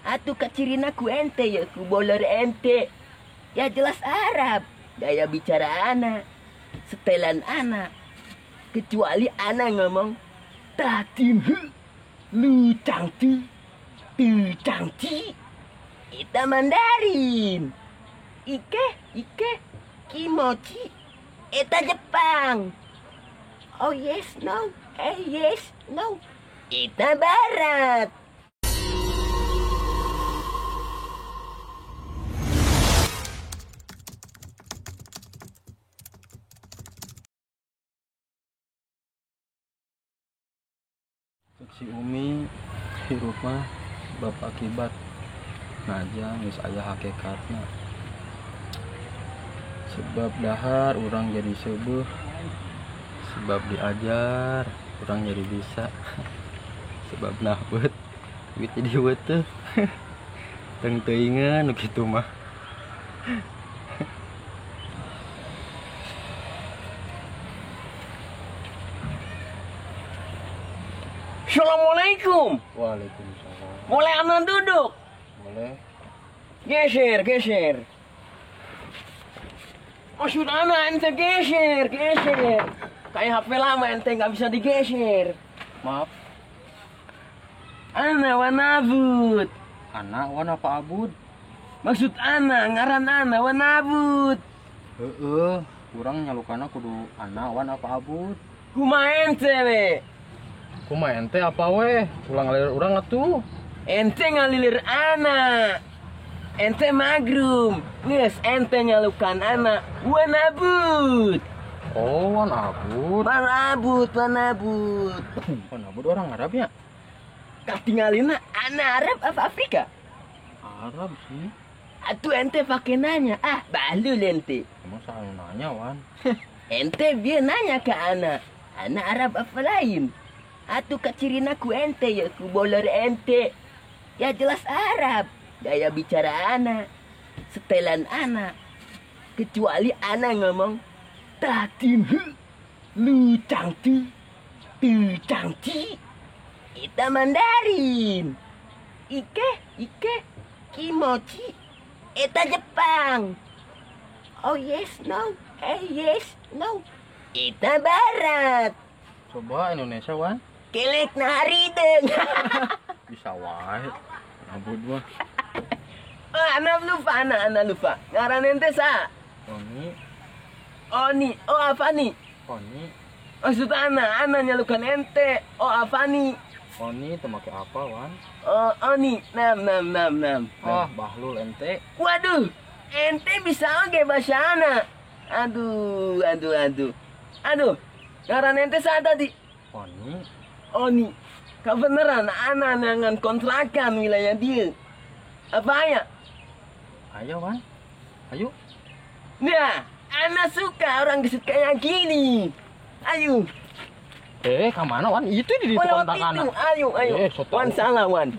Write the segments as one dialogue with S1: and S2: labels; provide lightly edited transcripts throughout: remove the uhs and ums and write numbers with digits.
S1: Atuh kacirina ku ente ya, ku boler ente. Ya jelas Arab. Gaya bicara ana, setelan ana. Kecuali ana ngomong tatim hu, lu cang tu, tu cang ci. Kita Mandarin. Ike, ike, kimochi. Eta Jepang. Oh yes, no. Eh yes, no. Eta Barat.
S2: Si Umi hirup mah sebab akibat naja geus aya hakikatna. Sebab dahar urang jadi seubeut, sebab diajar urang jadi bisa, sebab nahbeut duit jadi weteuh. Teng teuingeun nu kitu mah.
S1: Assalamualaikum.
S2: Waalaikumsalam.
S1: Boleh aman duduk?
S2: Boleh.
S1: Geser, geser. Maksud ana ente geser, geser. Kayak HP lama ente nggak bisa digeser.
S2: Maaf.
S1: Ana wanabut.
S2: Ana wan apa abud?
S1: Maksud ana ngaran ana wanabut.
S2: Heeh, kurang nyalukana kudu ana wan apa abud.
S1: Kumaha ente we?
S2: Kumaha ente apa weh? Ulang ngalilir urang atuh.
S1: Ente ngalilir ana. Ente magrum. Geus ente nyalukan ana wanabut.
S2: Oh, wanabut.
S1: Wanabut, wanabut.
S2: Wanabut orang Arab ya?
S1: Katingalina ana Arab apa Afrika?
S2: Arab sih.
S1: Atuh ente pake nanya. Ah, balul ente.
S2: Emang salah nanya, Wan.
S1: Ente biar nanya ke ana. Ana Arab apa lain? Atuh kacirina ku ente ya, ku boler ente. Ya jelas Arab. Gaya bicara ana, setelan ana. Kecuali ana ngomong tatim hu, lu cang tu, tu cang ci. Kita Mandarin. Ike, ike, kimochi. Eta Jepang. Oh yes, no. Eh yes, no. Eta Barat.
S2: Coba Indonesia, Wan.
S1: Kelek narideng.
S2: Bisa wae. Abud mah.
S1: Oh, ana lupa, ana lupa. Ngaran ente sa?
S2: Oni.
S1: Oni. Oh, apa nih?
S2: Oni.
S1: Maksud ana, ana nyalukan ente. Oh, apa nih?
S2: Oni teu make apa, Wan?
S1: Oh, Oni. Nam nam nam nam.
S2: Ah, bahlul ente.
S1: Waduh, ente bisa oge bahasa ana. Aduh, aduh, aduh. Aduh, ngaran ente sa tadi?
S2: Oni.
S1: Oni. Kebenaran ana nangan kontrakan wilayah dia. Apa ya?
S2: Ayo, Wan. Ayo.
S1: Nah, ana suka orang gesit kayak gini. Ayo.
S2: Ke mana, Wan? Itu di kontrakan.
S1: Itu. Ayo, ayo. Wan salah, Wan.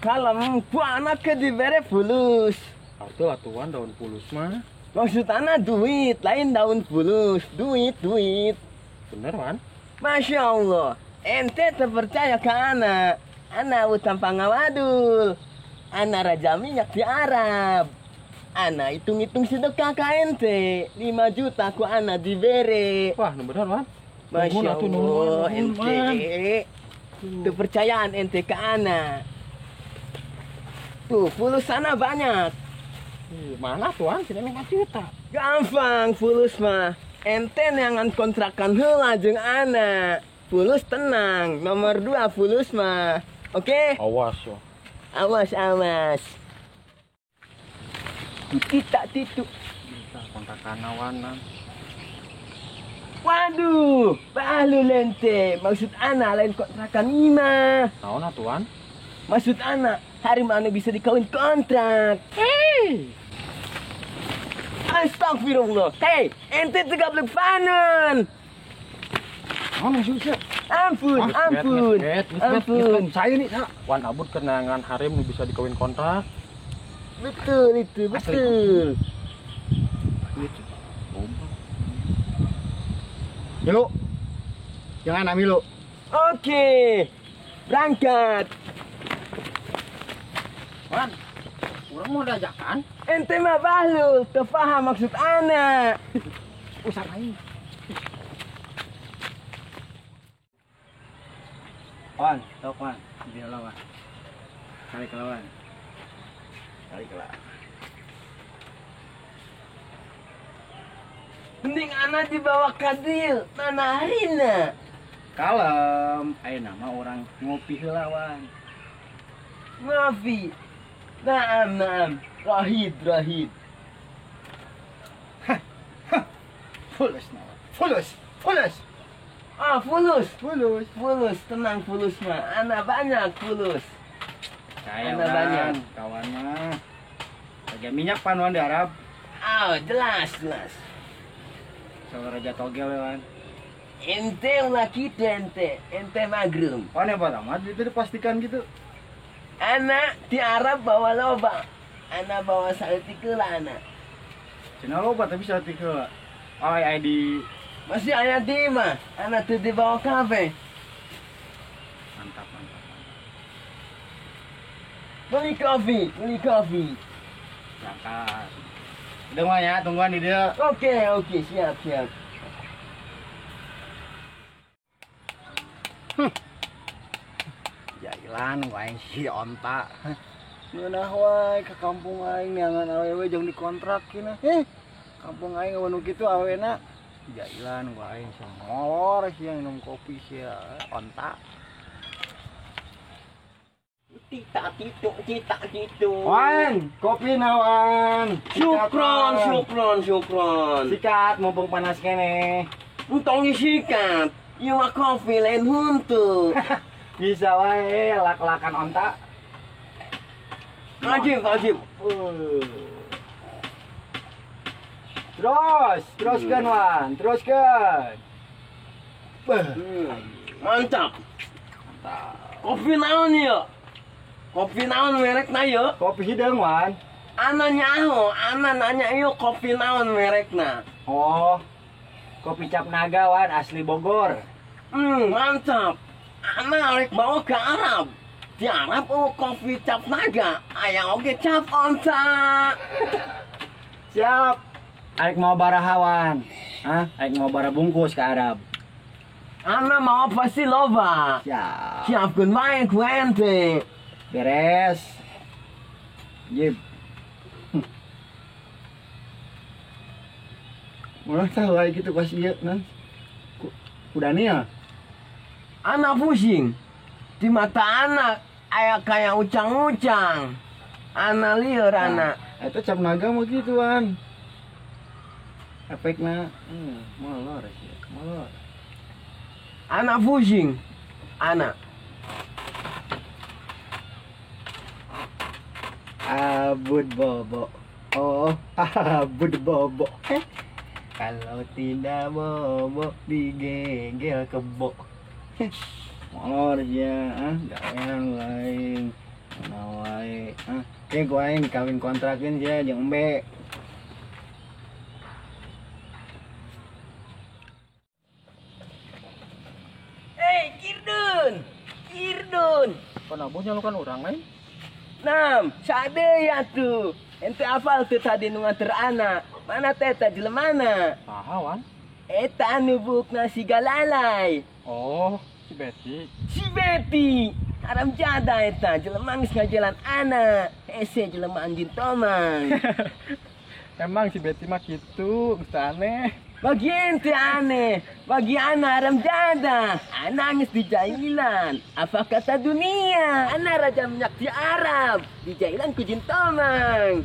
S1: Kalau gua anak ke dibere fulus.
S2: Atuh atuh Wan, daun fulus mah.
S1: Maksud ana duit, lain daun fulus. Duit, duit.
S2: Bener, Wan?
S1: Masya Allah. Ente terpercaya ke ana. Ana utang pangawadul. Ana raja minyak di Arab. Ana hitung-hitung sedekah ke ente. 5 juta ku ana dibere.
S2: Wah, bener, Wan.
S1: Masya Allah, ente. Kepercayaan ente ke ana. Tuh, fulus sana banyak.
S2: Mana tuan? Tidak 5 juta.
S1: Gampang, fulus mah. Ente neangan kontrakan heula jeung ana. Fulus tenang. Nomor 2 fulus mah. Oke?
S2: Awas yo.
S1: Awas, awas. Kita titu.
S2: Kita kontrakan awanan.
S1: Waduh, balu ente. Maksud ana lain kontrakan imah.
S2: Naon atuan?
S1: Maksud ana hari mana bisa dikawin kontrak.
S2: Hei.
S1: Astagfirullah. Hei, ente tegablek panen.
S2: Oh, maksudnya.
S1: Ampun, ampun. Ampun.
S2: Saya nih, Wan Abud kenangan harim bisa dikawin kontrak.
S1: Betul itu, betul.
S3: Milu. Jangan Milu.
S1: Oke. Berangkat.
S3: Wan, urang mau diajakan?
S1: Ente mah bahlul, teu paham maksud ana.
S3: Usah aing. Wan, tok wan, dia lawan. Tarik lawan. Tarik lah.
S1: Mending ana dibawa kadil, mana harina.
S3: Kalem, ayeuna mah urang ngopi heula wan.
S1: Ngopi. Naam, naam. Rahid, rahid.
S3: Fulus nawa. Fulus, fulus.
S1: Ah, fulus.
S3: Fulus.
S1: Fulus, tenang fulus mah. Ana banyak fulus.
S3: Saya
S1: Ana banyak.
S3: Kawan mah. Harga minyak panuan di Arab.
S1: Ah, jelas, jelas.
S3: Soal raja togel ya, Wan.
S1: Ente ulah kitu ente, ente magrum.
S3: Oh, hebat amat itu dipastikan gitu.
S1: Anak di Arab bawa loba. Ana bawa saltik lah ana.
S3: Cina loba tapi saltik lah. Oh, ID
S1: masih aya di mah. Ana tuh dibawa kafe.
S3: Mantap, mantap.
S1: Beli kopi, beli kopi.
S3: Berangkat. Udah mah ya, tungguan di dia.
S1: Oke, oke, siap, siap.
S3: Jailan wae si onta. Ngeunah wae ke kampung aing neangan awewe jeung dikontrak kina. Kampung aing nu kitu awena. Jailan wae molor sia minum kopi sia onta.
S1: Tita titu tita titu.
S3: Wan, kopi nawan.
S1: Syukron, syukron, syukron.
S3: Sikat mumpung panas kene.
S1: Entong disikat. Ieu mah kopi lain huntu.
S3: Bisa wae lak-lakan onta.
S1: Ajib, ajib.
S3: Terus, teruskan Wan, teruskan.
S1: Mantap. Mantap. Kopi naon ieu? Kopi naon merekna ieu?
S3: Kopi hideung Wan.
S1: Ana nyaho, ana nanya ieu kopi naon merekna.
S3: Oh. Kopi cap naga Wan, asli Bogor.
S1: Mantap. Ana rek bawa ke Arab. Di Arab oh kopi cap naga, aya oge cap onta.
S3: Siap. Arek mau barahawan. Hah? Arek mau bara bungkus ke Arab.
S1: Ana mau pasti loba.
S3: Siap.
S1: Siapkeun wae ku ente.
S3: Beres. Jip. Ulah tahu wae kitu pas ieu nan. Ku Daniel.
S1: Ana pusing. Di mata anak aya kayak ucang-ucang. Ana lieur ana.
S3: Nah, eta cap naga mah kitu Wan. Efekna molor sia, molor.
S1: Ana pusing. Ana.
S3: Abud bobo. Oh, abud bobo. Kalau tidak bobo digegel kebo. Molor sia, gawean lain. Mana wae. Ke gua aing kawin kontrakin sia jeung embe.
S1: Hey, Kirdun. Kirdun.
S2: Panabuh nyalukan urang lain?
S1: Nam, sade ya tuh. Ente hafal tuh tadi nu nganter anak. Mana teh jelemana?
S2: Saha Wan?
S1: Eta anu bukna si galalai.
S2: Oh, si Betty.
S1: Si Betty. Haram jada eta jelema geus ngajalan anak. Hese jelema anjing tomang.
S2: Emang si Betty mah kitu, geus aneh.
S1: Bagi ente aneh, bagi ana haram jada. Ana geus di jailan. Apa kata dunia? Ana raja minyak di Arab. Di jailan ku jin tomang.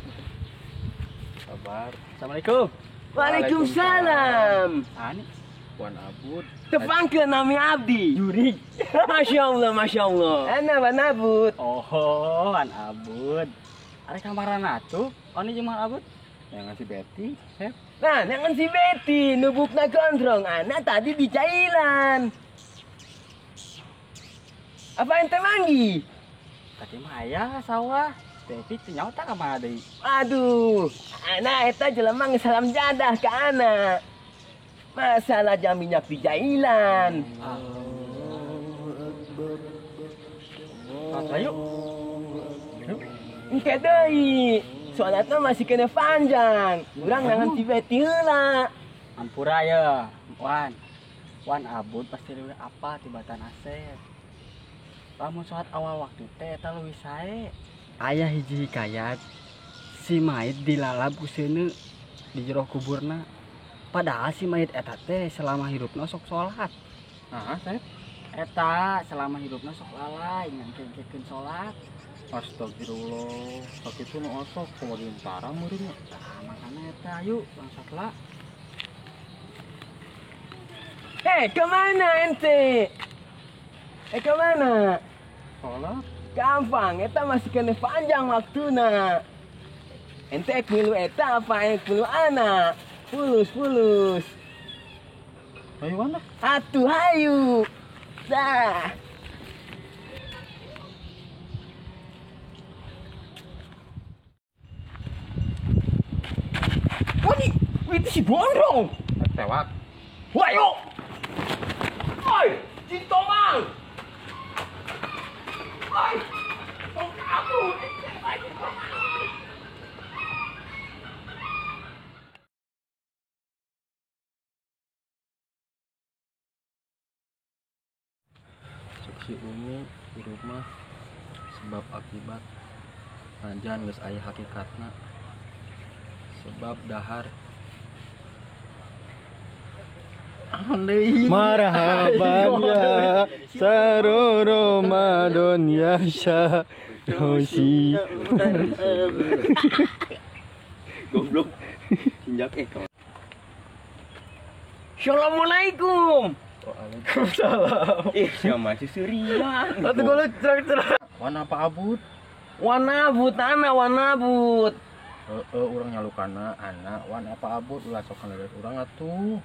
S2: Sabar. Assalamualaikum.
S1: Waalaikumsalam.
S2: Ani Wan Abud.
S1: Tepangkeun nami abdi.
S2: Jurig.
S1: Masya Allah, Masya Allah. Ana Wan Abud.
S2: Oh, Wan Abud. Are kamarana atuh? Oni jeung Wan Abud? Yang si Betty, Sep.
S1: Nah, jangan si Betty, nubukna gondrong. Ana tadi di jailan. Apa ente manggi?
S2: Tadi mah aya sawah. Betty teu nyaho tak ka mana deui.
S1: Aduh, ana eta jelema geus salam jadah ka ana. Masalah jam minyak di jailan.
S2: Ayo.
S1: Engke deui. Salatna masih kena panjang. Urang nangan ti heula.
S4: Ampura ya, Wan. Wan abud pasti leuwih apa tibatan Asep. Lamun salat awal waktu teh eta leuwih sae. Aya hiji hikayat si mayit dilalap ku seuneu di jero kuburna. Padahal si mayit eta teh selama hidupna sok salat.
S2: Heeh, Sep.
S4: Eta selama hidupna sok lalai ngangkekeun salat.
S2: Astagfirullah, sakitu nu osok kumaha dientara meureun.
S4: Tah makana eta ayo bangsat lah.
S1: Hei, kemana ente? Kemana?
S2: Salat.
S1: Gampang, eta masih kena panjang waktuna. Ente ek milu eta apa ek milu ana? Fulus, fulus.
S2: Hayu mana?
S1: Atuh hayu. Dah. Wani, itu si gondrong.
S2: Tewak.
S1: Wayo. Oi, Cintomang. Oi, tong kamu.
S2: Si Umi di rumah sebab akibat najan geus aya hakikatna sebab dahar
S3: marhaban ya saru Ramadan ya Syahosi.
S1: Goblok injak Assalamualaikum.
S2: Waalaikumsalam.
S1: Ih, siapa masih surian.
S2: Atuh gua cerah-cerah. Wan apa abut?
S1: Wan abut ana wan abut.
S2: Heeh, urang nyalukana ana wan apa abut ulah sok kana urang atuh.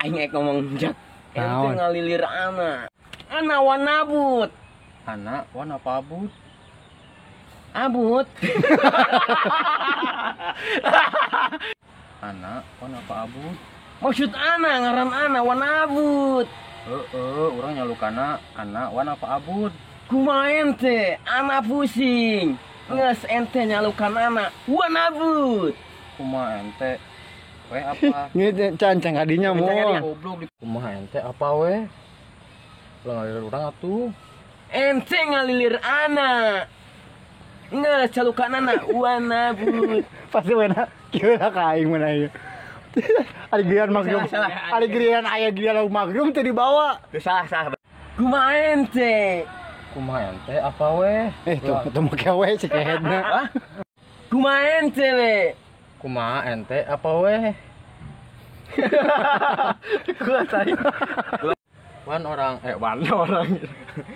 S1: Aing ek ngomong jak. Ente ngalilir ana. Ana wan abut.
S2: Ana wan apa abut?
S1: Abut.
S2: Ana wan apa abut?
S1: Maksud ana ngaran ana wan abut.
S2: Heeh, urang nyalukana ana wan apa abut.
S1: Kumaha ente? Ana pusing. Nges ente nyalukan ana wan abut.
S2: Kumaha ente? We apa?
S3: Nge cancang kadinya moal.
S2: Goblok. Kumaha ente apa we? Ulah ngalilir urang atuh.
S1: Ente ngalilir ana. Nges calukan ana wan abut.
S3: Pasti wena kieu ka aing mana ieu. Ari giliran maghrib. Ari giliran aya giliran maghrib teh dibawa.
S1: Salah salah. Kumaha ente?
S2: Kumaha ente apa we?
S3: Tuh tuh make we si kehedna.
S1: Kumaha ente we?
S2: Kumaha ente apa we?
S3: Kuat aing.
S2: Wan orang wan orang.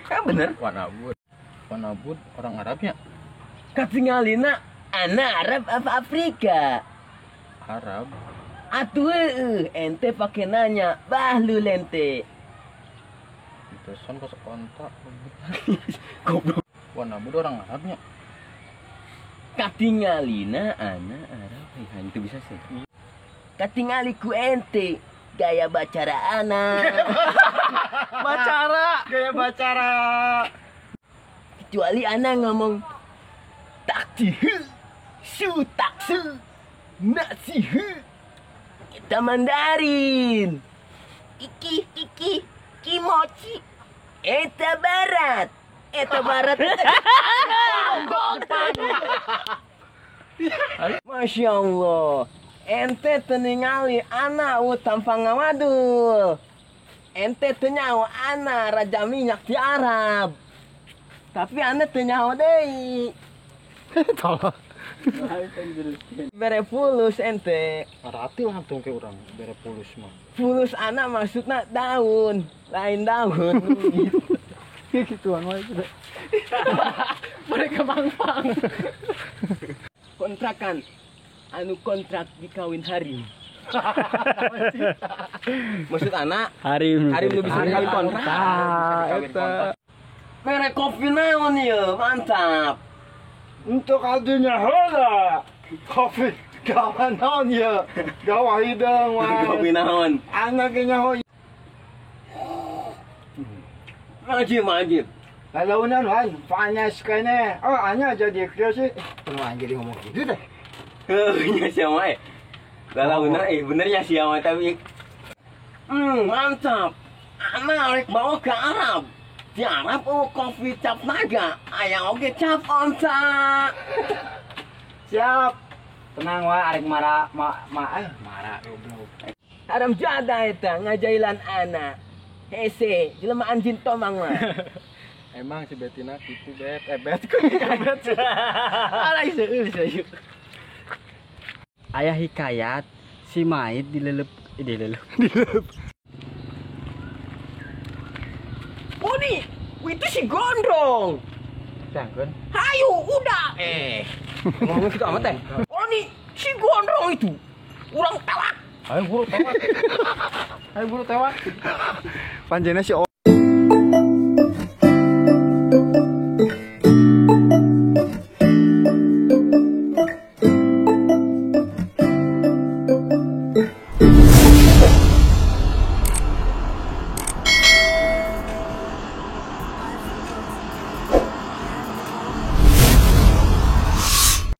S1: Kan bener.
S2: Wan abud. Wan abud orang Arabnya.
S1: Katingalina ana Arab apa Afrika?
S2: Arab.
S1: Atuh ente pakai nanya, bahlul ente.
S2: Itu son kos kontak.
S1: Goblok.
S2: Wan abud orang Arabnya.
S1: Katingalina ana Arab. Itu bisa sih. Katingali ku ente gaya bacara ana.
S3: Bacara, gaya bacara.
S1: Kecuali ana ngomong taksihu, su taksu, nasihu. Kita Mandarin. Iki iki kimochi. Eta barat. Eta barat. Masya Allah. Ente teningali ana tampang ngawadul. Ente tenyawa ana raja minyak di Arab. Tapi ana tenyawa deui.
S3: Tolong.
S1: Bere fulus ente.
S2: Arati lah tuh ke urang bere fulus mah.
S1: Fulus ana maksudna daun, lain daun.
S3: Gituan wae sudah.
S4: Mereka pang-pang.
S1: Kontrakan anu kontrak dikawin hari. Maksud anak
S3: harim.
S1: Harim lu bisa kawin kontrak.
S3: Eta.
S1: Mere kopi naon ieu, mantap.
S3: Untuk adunya heula. Kopi gawa naon ieu? Gawa hideung wae.
S1: Kopi naon?
S3: Anak nyaho.
S1: Wajib wajib.
S3: Lalaunan Wan, panas kene. Oh, anya jadi kieu sih. Kumaha jadi ngomong gitu teh.
S1: Heuh, nya sia mah. Lalaunan benernya sia mah tapi mantap. Ana rek bawa ke Arab. Di Arab oh kopi cap naga, aya oge cap onta.
S4: Siap. Tenang wa arek mara mara goblok.
S1: Haram jadah eta ngajailan ana. Hese, jelema anjing tomang mah.
S2: Emang si Betina gitu bet, bet bet.
S1: Alah seueur seueur.
S4: Aya hikayat si Mait dilelep dilelep.
S1: Boni, itu si Gondrong.
S2: Cangkeun.
S1: Hayu, udah. Ngomong gitu amat teh. Boni, si Gondrong itu. Urang tewak.
S2: Ayo buru tewak. Ayo buru tewak.
S3: Panjena si